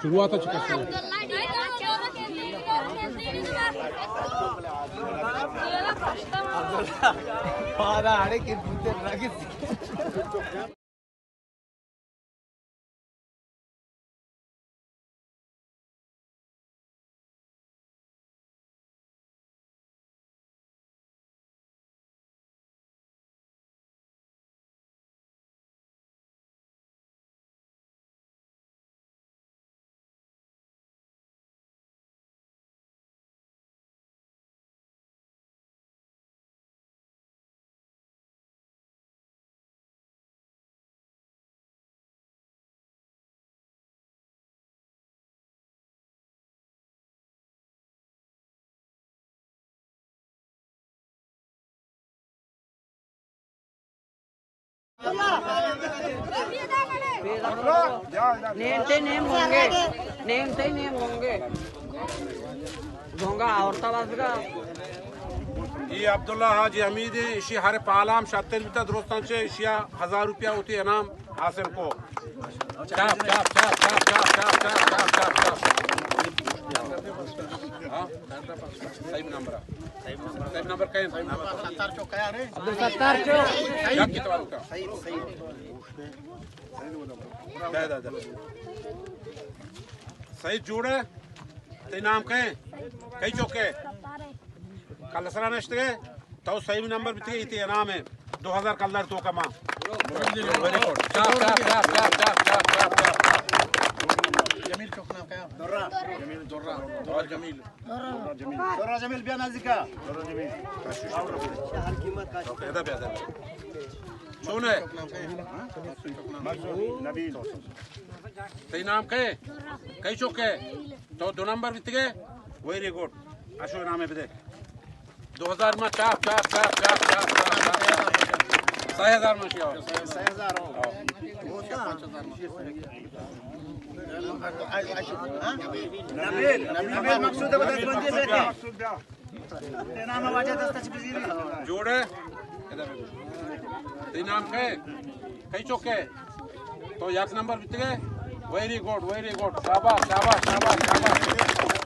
شروعات چکا شروع۔ نیم تے نیم ہونگے، نیم تے نیم ہونگے۔ گونگا آورتا بازگا۔ اے عبداللہ حاجی حمید، ایشی ہر پالام شتر بیتا، درستاں چہ ایشیا ہزار روپیہ ہوتی انعام حاصل کو۔ چاپ، چاپ، چاپ۔ ہاں؟ صحیح نمبر۔ صحیح نمبر کہیں؟ عبدالستار چوک۔ یک کتاب کا۔ دے، دے، دے۔ سعید جوڑ ہے؟ تئی نام کئے؟ کئی چوک ہے؟ کل سرا نشتگے؟ تو صحیح نمبر بیتگے، ایتی انعام ہے۔ دو ہزار کلدار تو کما۔ Very good. چاپ، چاپ، چاپ۔ جمیل چوک نام کیا؟ درہ۔ جمیل درہ۔ درہ جمیل۔ درہ جمیل بیا نزدیکا۔ درہ جمیل۔ ادا بیا، ادا بیا۔ چون ہے؟ نبیل۔ تئی نام کئے؟ کئی چوک ہے؟ تو دو نمبر بیتگے؟ Very good. اشو نامے بدے۔ دو ہزار ما چاپ، چاپ، چاپ۔ سہ ہزار ما شیوا۔ سہ ہزار ہو۔ نبیل، نبیل مقصود ہے، بتا، کون جی سے؟ تئی نام واجہ دست چ بزیری۔ جوڑ ہے؟ تئی نام کئے؟ کئی چوک ہے؟ تو یک نمبر بیتگے؟ Very good, very good. شاباش، شاباش، شاباش، شاباش۔